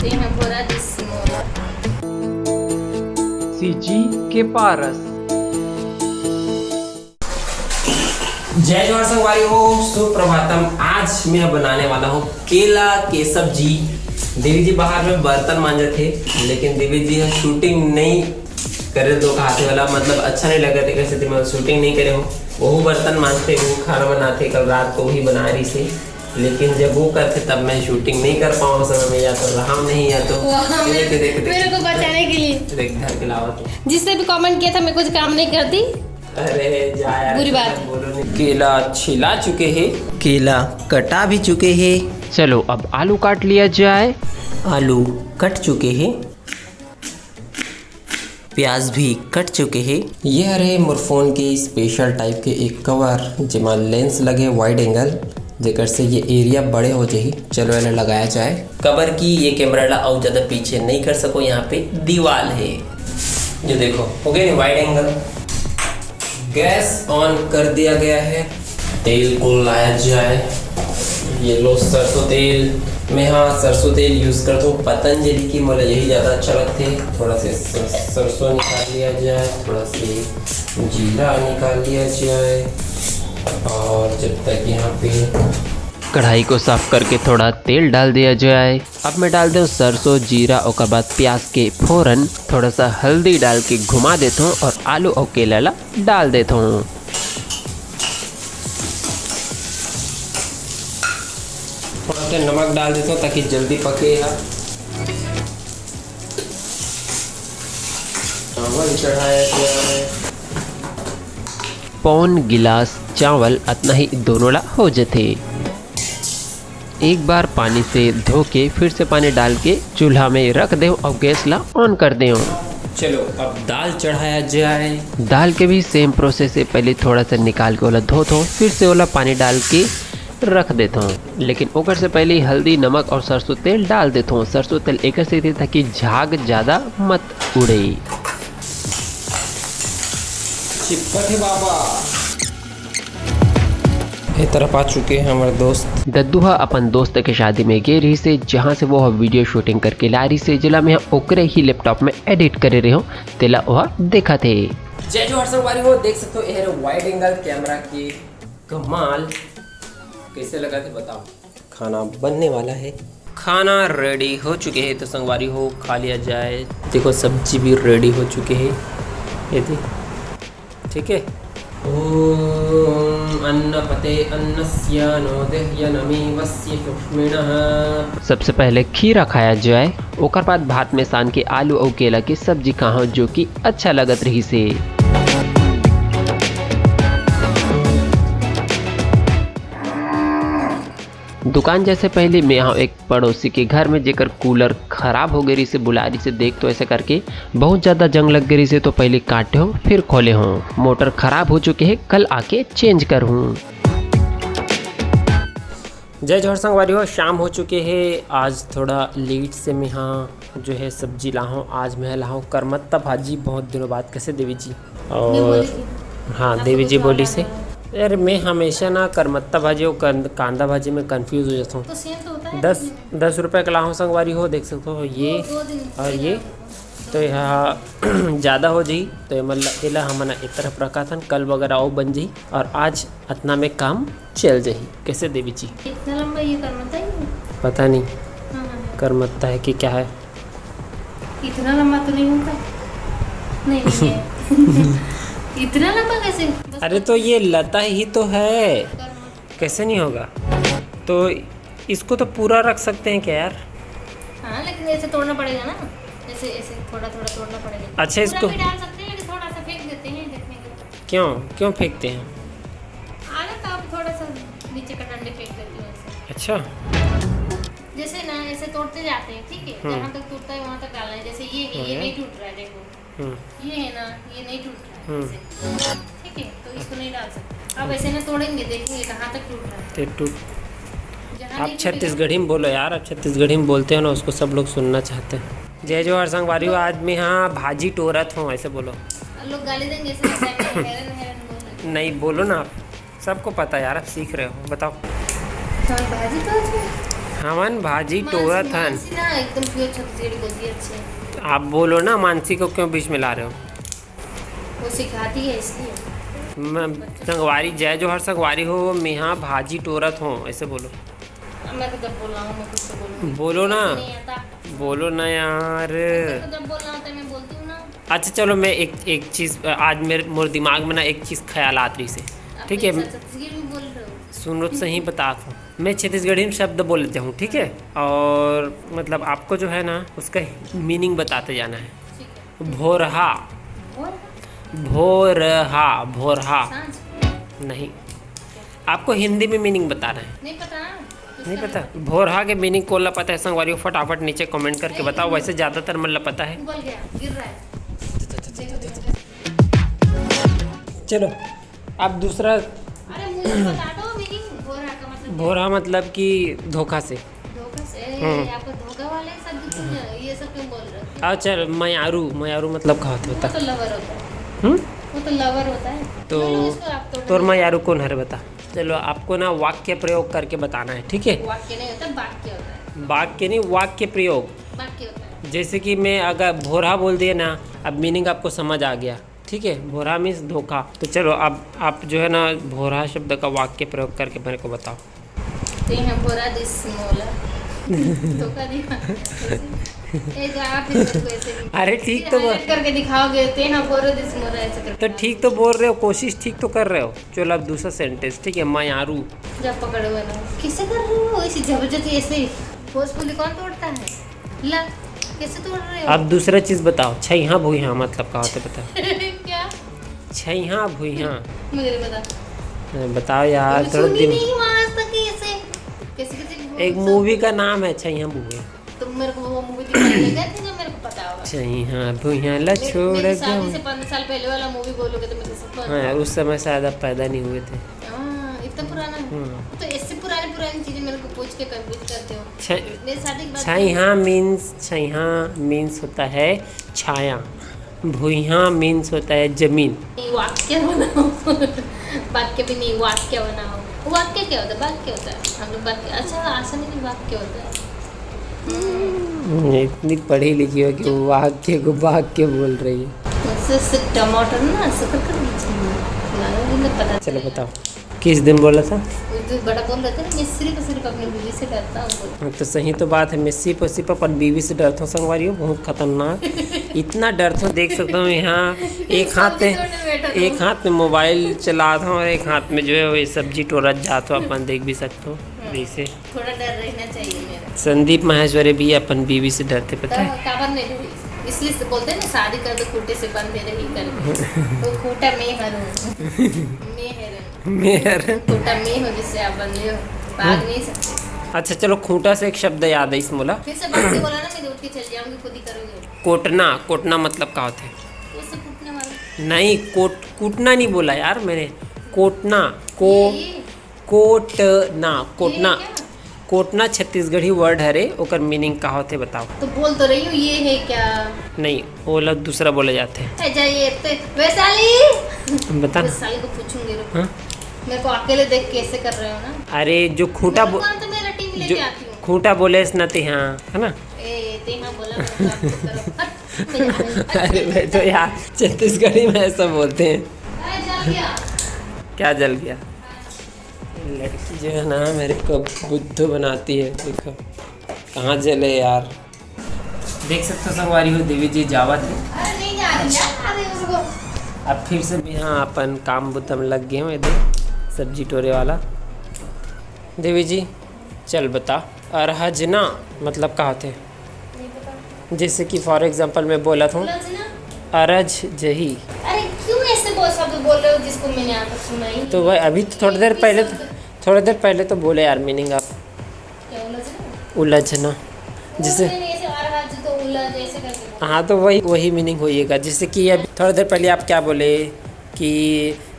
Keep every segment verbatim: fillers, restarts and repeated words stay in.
तें ह भोरा दिस मोला। सीजी के पारस। जय जोहार संगवारी हो, सुप्रभातम। आज मैं बनाने वाला हूँ केला के सब्जी। देवी जी बाहर में बर्तन मांजत हे, लेकिन देवी जी ह शूटिंग नहीं करे तो कहाथे वाला, मतलब अच्छा नहीं लगत हे, कैसे मैं शूटिंग नहीं करे हूँ। वहू बर्तन मांजथे, वो खाना बनाथे, कल रात को वही बना रही से, लेकिन जब वो करथे तब मैं शूटिंग नहीं कर पाऊँ समय में, या तो रहा नहीं, या तो वहाँ ये देख, देख, देख, मेरे को बचाने के लिए। देख, घर के लावा तो। जिसने भी कमेंट किया था, मैं कुछ काम नहीं करती। अरे जा यार, बुरी बात है। बोलो नहीं। केला छिला चुके हैं, केला कटा भी चुके हैं। चलो अब आलू काट लिया जाए। आलू कट चुके हैं, प्याज भी कट चुके हैं। ये हरे मोर फोन के स्पेशल टाइप के एक कवर, जेमा लेंस लगे वाइड एंगल, जेकर से ये एरिया बड़े हो जाही। चलो एला लगाया जाए। कबर की ये कैमरा ला अउ ज्यादा पीछे नहीं कर सको, यहाँ पे दीवाल है। ये देखो, हो गया नहीं वाइड एंगल। गैस ऑन कर दिया गया है। तेल को लाया जाए। ये लो सरसों तेल। मैं हाँ सरसों तेल यूज करता हूँ पतंजलि की, मुझे यही ज़्यादा अच्छा लगता है। थोड़ा सा स- सरसों निकाल लिया जाए, थोड़ा सा जीरा निकाल लिया जाए। और जब तक यहाँ पे कढ़ाई को साफ करके थोड़ा तेल डाल दिया जाए। अब मैं डाल देता हूँ सरसों, जीरा, ओकर बाद प्याज के फोरन। थोड़ा सा हल्दी डाल के घुमा देता हूँ और आलू और केला ला डाल देता हूँ। थोड़ा सा नमक डाल देता हूँ ताकि जल्दी पके। यहाँ चावल चढ़ाया गया है। पौन गिलास चावल अतना ही दोनों ला हो जथे। एक बार पानी से धो के फिर से पानी डाल के चूल्हा में रख देव और गैस ला ऑन कर देव। चलो अब दाल चढ़ाया जाए। दाल के भी सेम प्रोसेस है, पहले थोड़ा सा निकाल के ओला धोथो, फिर से ओला पानी डाल के रख देथो। लेकिन ओकर से पहले हल्दी, नमक और सरसों तेल डाल देथो। सरसों तेल एकर से देथे ताकि झाग ज्यादा मत उड़े। चिपकत है बाबा। ये तरफ आ चुके हैं हमारे दोस्त। दद्दू ह अपन दोस्त के शादी में गे रहिस हे, जहाँ से वो ह वीडियो शूटिंग करके ला रहिस हे, जेला मैं ओकरे ही लैपटॉप में एडिट करे रहे हूँ, तेला ओह देखत हे। जय जोहार संगवारी हो, देख सकते हो ये है वाइड एंगल कैमरा की कमाल। कैसे लगा थे बताओ। खाना बनने वाला है। खाना रेडी हो चुके हैं तो संगवारी हो खा लिया जाए। देखो सब्जी भी रेडी हो चुके हैं, ये देख, ठीक है। ओम अन्नपते अन्नस्यानो देह्यनमीवस्य सूक्ष्मिणः। सबसे पहले खीरा खाया जाए, ओकर बाद भात में सान के आलू अउ केला के सब्जी खाओ, जो कि अच्छा लगत रहिस हे। दुकान जैसे पहले मैं यहाँ एक पड़ोसी के घर में, जेकर कूलर खराब हो गए रहिस हे, बुला रहिस हे देख तो ऐसे करके बहुत ज़्यादा जंग लग गए रहिस हे, तो पहले काटे हो फिर खोले हो। मोटर खराब हो चुके हे, कल आके चेंज कर हूँ। जय जोहार संगवारी हो, शाम हो चुके हे। आज थोड़ा लेट से मैं यहाँ जो है सब्जी लाहूँ। आज मैं लाहूँ करमत्ता भाजी, बहुत दिनों बाद। कैसे देवी जी? और हाँ, देवी जी बोली से। यार मैं हमेशा ना करमत्ता भाजी और कन- कांदा भाजी में कंफ्यूज हो जाता हूँ। दस दस रुपये का लाहूँ संगवारी हो, देख सकते हो ये और ये। तो यहाँ ज़्यादा हो जाही तो एमन ला- एला हमन एक तरफ रखाथन, कल वगैरह अउ बन जाही और आज अतना में काम चल जाही। कैसे देवी जी? इतना लंबा ये करमत्ता ही है? पता नहीं हाँ, हाँ, हाँ। करमत्ता है कि क्या है। इतना लंबा तो नहीं होता। नहीं, नहीं है। इतना लंबा कैसे? बस अरे तो ये लता ही तो है, करमत्ता। कैसे नहीं होगा? तो इसको तो पूरा रख सकते हैं क्या यार? हाँ, लेकिन ऐसे तोड़ना पड़ेगा ना, ऐसे ऐसे थोड़ा थोड़ा तोड़ना पड़ेगा। अच्छा, पूरा इसको भी डाल सकते हैं, लेकिन थोड़ा सा फेंक देते हैं, देखने के लिए। क्यों, क्यों फेंकते हैं? आलू तो आप थोड़ा सा नीचे का डंडे फेंक देते हो ऐसे। अच्छा। जैसे ना ऐसे तोड़ते जाते हैं, ठीक है, हम्म। जहाँ तक टूटता है वहाँ तक डालना है। जैसे ये है, ये हम्म। नहीं टूट रहा है, देखो। हम्म। ये है ना, ये नहीं टूट रहा है हम्म। ऐसे। ठीक है, तो इसको नहीं डाल सकते। अब ऐसे ना तोड़ेंगे, देखेंगे कहाँ तक टूट रहा है। ते टूट जहाँ आप नहीं टूटेगा। छत्तीसगढ़ी में बोलो यार, आप छत्तीसगढ़ी में बोलते हो ना, उसको सब लोग सुनना चाहते हैं। जय जोहार संगवारी हो, आज मैं यहाँ भाजी टोरत हूँ, ऐसे बोलो। लोग गाली देंगे, ऐसे लगता है कि हेरन हेरन बोल रहे हैं। नहीं, बोलो ना आप, सबको पता है यार, आप सीख रहे हो, बताओ। तो भाजी तो है। हमन भाजी टोरत हन। मानसी ना एकदम प्योर छत्तीसगढ़ी बोलती है, अच्छे। आप बोलो ना, मानसी को क्यों बीच में ला रहे हो? वो सिखाती है इसलिए। मैं संगवारी, जय जोहार संगवारी हो, मेहा भाजी टोरत हो, ऐसे बोलो। अब मैं तो जब बोल रहा हूँ, मैं कुछ तो बोलूँ। बोलो ना। नहीं आता। बोलो ना यार। मैं तो जब बोल रहा हूँ, तो मैं बोलती हूँ ना। अच्छा चलो, मैं एक, एक चीज़, आज मेरे, मोर दिमाग में ना एक चीज़ ख्याल आत रही से, आप ठीक तो है? एक साथ छत्तीसगढ़ी में बोल रहे हो। सुनो तो सही, बतात हूँ। मैं छत्तीसगढ़ी में शब्द बोल लेता हूँ, ठीक है? और मतलब आपको जो है ना, उसका मीनिंग बताते जाना है। ठीक है। भोरहा। भोर? भोरहा, भोरहा। सांझ? नहीं, आपको हिंदी में मीनिंग बताना है। नहीं पता। नहीं पता? भोरहा के मीनिंग कोन ला पता है संगवारी हो? फटाफट नीचे कमेंट करके बताओ। वैसे ज़्यादातर मन ला पता है। उबल गया, गिर रहा है। चलो, आप दूसरा। अरे मुझे बता दो मीनिंग, भोरहा का मतलब क्या? भोरहा मतलब कि धोखा से। धोखा से? ए, हम्म। ये आपको धोखा वाले शब्द क्यों नहीं, ये सब क्यों बोल रहे हो? अच्छा, मयारू, मयारू मतलब का होता है, वो बता। तो लवर होता है। हम्म? वो तो लवर होता है। तो बोलो इसको आप तो। तोर मयारू कौन हरे, बता? चलो, आपको ना वाक्य प्रयोग करके बताना है, ठीक है? वाक्य नहीं होता, वाक्य होता है। वाक्य नहीं, वाक्य प्रयोग। वाक्य होता है। जैसे कि मैं अगर भोरहा बोल दिए ना, अब मीनिंग आपको समझ आ गया, ठीक है? भोरहा मीन्स धोखा। तो चलो, अब आप जो है ना, भोरहा शब्द का वाक्य प्रयोग करके मेरे को बताओ। तेंहा भोरा दिस मोला। धोखा दिया। ऐसे? ए, जा, आप फिर मेरे को ऐसे भी अरे, ठीक फिर तो बोल। हाईलाइट करके दिखाओगे, तेंहा भोरा दिस मोला, ऐसे करके तो ठीक तो बोल रहे हो, कोशिश ठीक तो कर रहे हो। चलो, अब दूसरा सेंटेंस, ठीक है, मयारू। जा, पकड़ो ना। कैसे कर रहे हो ऐसी जबरदस्ती, ऐसे फोर्सफुली कौन तोड़ता है? ला, कैसे तोड़ रहे हो? अब दूसरा चीज बताओ, छैहा भुइहा मतलब का होता है, बताओ। क्या? छैहा भुइहा। मुझे नहीं पता। अरे बताओ यार, मैं थोड़ा सुनी दिम- नहीं हूँ आज तक ये ऐसे। कैसे, कैसे बोल एक सकते मूवी हो? का नाम है छैहा भुइहा। तुम मेरे को वो मूवी दिखाने ले गए थे जो मेरे को पता होगा। छैहा भुइहा ला मेरे, छोड़ मेरी शादी दो। से पंद्रह साल पहले वाला मूवी बोलोगे तो मैं कैसे पढ़ हाँ यार, पाऊँ? उस समय शायद आप पैदा नहीं हुए थे। हाँ, इतना पुराना है। हम्म। तो ऐसे पुरानी पुरानी चीजें मेरे को पूछ के कंफ्यूज करते हो। छै-, मेरी शादी के बाद छैहा मीन्स, छैहा मीन्स होता है छाया, भुइहा मीन्स होता है जमीन। नहीं, वाक्य बनाओ। वाक्य भी नहीं, वाक्य बनाओ। वाक्य क्या होता है? वाक्य होता है। हम लोग वाक्य, अच्छा, आसान नहीं, वाक्य होता है। हम्म। इतनी पढ़ी लिखी हो कि वाक्य को वाक्य बोल रही है। उससे, उससे टमाटर ना, ऐसे करके ना, मुझे पता चलो चलेगा। बताओ, किस दिन बोला था? उस दिन बड़ा बोल रहे थे ना, मैं सिर्फ, सिर्फ अपनी बीवी से डरता हूँ, बोल। हाँ, तो सही तो बात है, मैं सिर्फ और सिर्फ अपन बीवी से डरता हूँ संगवारी हो, बहुत खतरनाक। इतना डरता हूँ, देख सकता हूँ यहाँ एक हाथ में, सामने बैठा था। एक हाथ में मोबाइल चलाता हूँ और एक हाथ में जो है वो सब्जी टोरत जाता हूँ, अपन देख भी सकते हो। हाँ। वैसे थोड़ा डर रहना चाहिए मेरा। संदीप माहेश्वरी भी अपन बीवी से डरते, पता है? तो काबर नहीं डरी? इसलिए से बोलते हैं ना, शादी कर दो, खूंटे से बंधे रही करके। तो खूंटा मैं हरू। मैं हरू। मैं हरू। खूंटा मैं हो, जिससे आप बंधे हो, भाग नहीं सकते। अच्छा, चलो, खूंटा से एक शब्द याद है इस मोला। फिर से बात नहीं बोला ना, मैं उठ के चल जाऊंगी, खुद ही करोगे। कोटना, कोटना मतलब का होता है? तो उससे कूटने वाला। नहीं, कोट, कूटना नहीं बोला यार मैंने, कोटना, को ये, ये। कोटना, कोटना। ये क्या? कोटना छत्तीसगढ़ी वर्ड हरे, ओकर मीनिंग का होथे बताओ? तो बोल तो रही हूँ, ये है क्या? नहीं, वो लोग दूसरा बोले जाते हैं। ए, जाइए, तो वैशाली। बता ना। वैशाली को पूछूंगी, रुक। हाँ? मेरे को अकेले देख के ऐसे कर रहे हो ना। अरे, जो खूंटा मेरे बो-, को तो मेरा टीम लेके जो आती हूँ। खूंटा बोले इस नाते, हाँ, है ना? ए, ते हाँ बोला, मेरे को आप करो। हट, मेरे को अरे, मैं तो यार, छत्तीसगढ़ी में ऐसा बोलते हैं। ए, जल गया। क्या जल गया? लड़की जो है ना, मेरे को बुद्धू बनाती है। देखो, कहाँ जले यार। देख सकते हो संगवारी हो, देवी जी जावत है। अरे नहीं जा रही है, अरे उसको। अब फिर से मैं यहाँ अपन काम बुता में लग गए हूँ, ये देख, सब्जी टोरे वाला। देवी जी, चल बता, अरहजना मतलब का होथे? नहीं पता। जैसे कि for example मैं बोला था, उलझना? अरझ जही। अरे क्यों ऐसे बोल, शब्द बोल रहे हो जिसको मैंने आज तक सुना ही नहीं? तो वह अभी तो थोड़ा देर पहले, शब्द। थोड़ा देर पहले तो बोले यार मीनिंग आप। क्या उलझना? उलझना। वो जैसे मैंने ऐसे अरहज तो उलझ ऐसे करके बोला। हाँ, तो वही, वही मीनिंग होइएगा। जैसे कि अभी थोड़ा देर पहले आप क्या बोले कि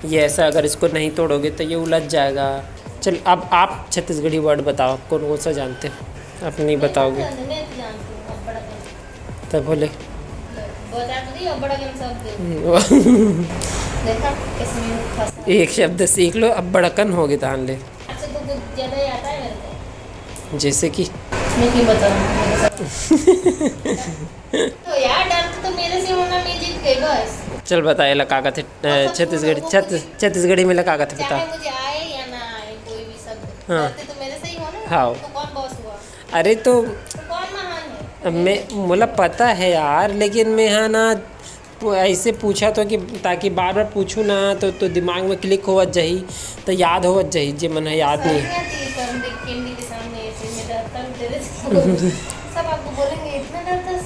ये ऐसा, अगर इसको नहीं तोड़ोगे तो ये उलझ जाएगा। चल, अब आप छत्तीसगढ़ी वर्ड बताओ, कौन कौन सा जानते हो? आप नहीं बताओगे। मैं तो जानती हूँ, अब बड़ा कर। तब बोले। बता तो रही हूँ, अब बड़ा कर शब्द। हम्म, वो देखा, कैसे मैं फंसा। एक शब्द सीख लो, अब बड़कन हो गए तान ले। अच्छा, तो कुछ ज़्यादा ही आता है मेरे को। जैसे कि मैं क्यों बताऊँ? तो यार, डर तो मेरे से होना, मैं जीत गई बस। चल बता, एला का कथे? अ, छत्तीसगढ़ी, छत्तीस छत्तीसगढ़ी में ला का कथे बता? चाहे मुझे आए या ना आए, कोई भी शब्द, हाँ। डरते तो मेरे से ही हो ना। हाँ। तो कौन बॉस हुआ? अरे तो तो कौन महान है? मैं, मोला पता है यार, लेकिन मैं हा ना, पु- ऐसे पूछा तो कि, ताकि बार बार पूछू ना तो, तो दिमाग में क्लिक होवत जाही, तो याद होवत जाही, जे मन ह याद नहीं। सही है, तो ये तो हम देख कैमरे के सामने ऐसे में डरता हूँ तेरे से। सब आपको बोलेंगे, "इतना डरता है?"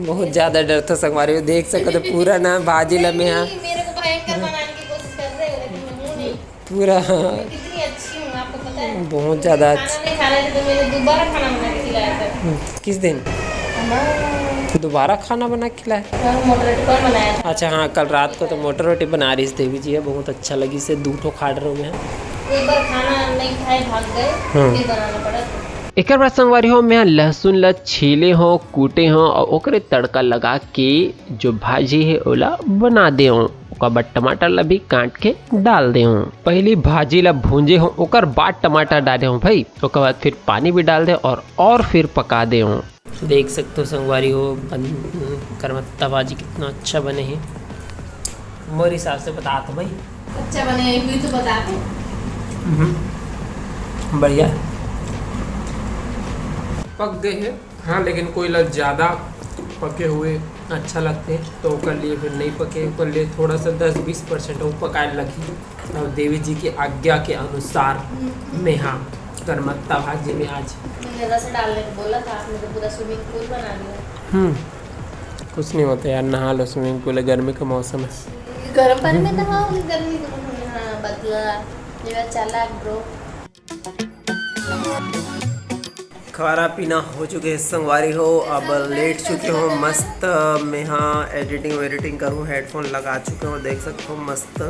बहुत ज़्यादा डरथों संगवारी हो, देख सकत हो पूरा ना भाजी ला मैं हा नहीं, मेरे को भयंकर बनाने की कोशिश कर रहे हो, लेकिन मैं हूँ नहीं। पूरा मैं कितनी अच्छी हूँ, आपको पता है? बहुत ज़्यादा खाना नहीं खा रहे थे तो मैंने दोबारा खाना बना के खिलाया था। किस दिन? दोबारा खाना बना के खिलाया? और मोटर पर बनाया था। अच्छा हाँ, कल रात को तो मोटर रोटी बना रही थी देवी जी, है बहुत अच्छा लगी से दू ठो खाड़ रहे हैं। एक बार खाना नहीं खाए, भाग गए, हम्म। फिर बनाना पड़ा। एकर बाद संगवारी हो, मैं लहसुन ला छीले हो, कूटे हो और ओकरे तड़का लगा के जो भाजी है ओला बना दे हो। ओकर बाद टमाटर ला भी काट के डाल दे हो। पहली भाजी ला भूंजे हो, ओकर बाद टमाटर डाले हो भाई, ओकर बाद फिर पानी भी डाल दे और, और फिर पका दे हो। देख सकते हो संगवारी हो, बन-, करमत्ता भाजी कितना अच्छा बने है। मोर हिसाब से बतात भाई। अच्छा बने हुई तो बता दो। बढ़िया पक गए हैं। हाँ, लेकिन कोई ला ज़्यादा पके हुए अच्छा लगते हैं, तो ओकर लिए फिर नहीं पके, ओकर लिए थोड़ा सा दस बीस परसेंट वो पकाए लगही। और देवी जी की आज्ञा के अनुसार मैं, हाँ, करमत्ता भाजी में आज मैंने रस डालने को बोला था, आपने तो पूरा स्विमिंग पूल बना दिया। हम्म, कुछ नहीं होता यार, नहा लो, स्विमिंग पूल है, गर्मी का मौसम है। गर्म पानी में नहाओगे, गर्मी को? हाँ, बदला, मेरा चालाक ब्रो। खाना पीना हो चुके हैं संगवारी हो, अब लेट चुके हो मस्त। मैं हाँ एडिटिंग वेडिटिंग करूँ, हेडफोन लगा चुके हो, देख सकते हो मस्त।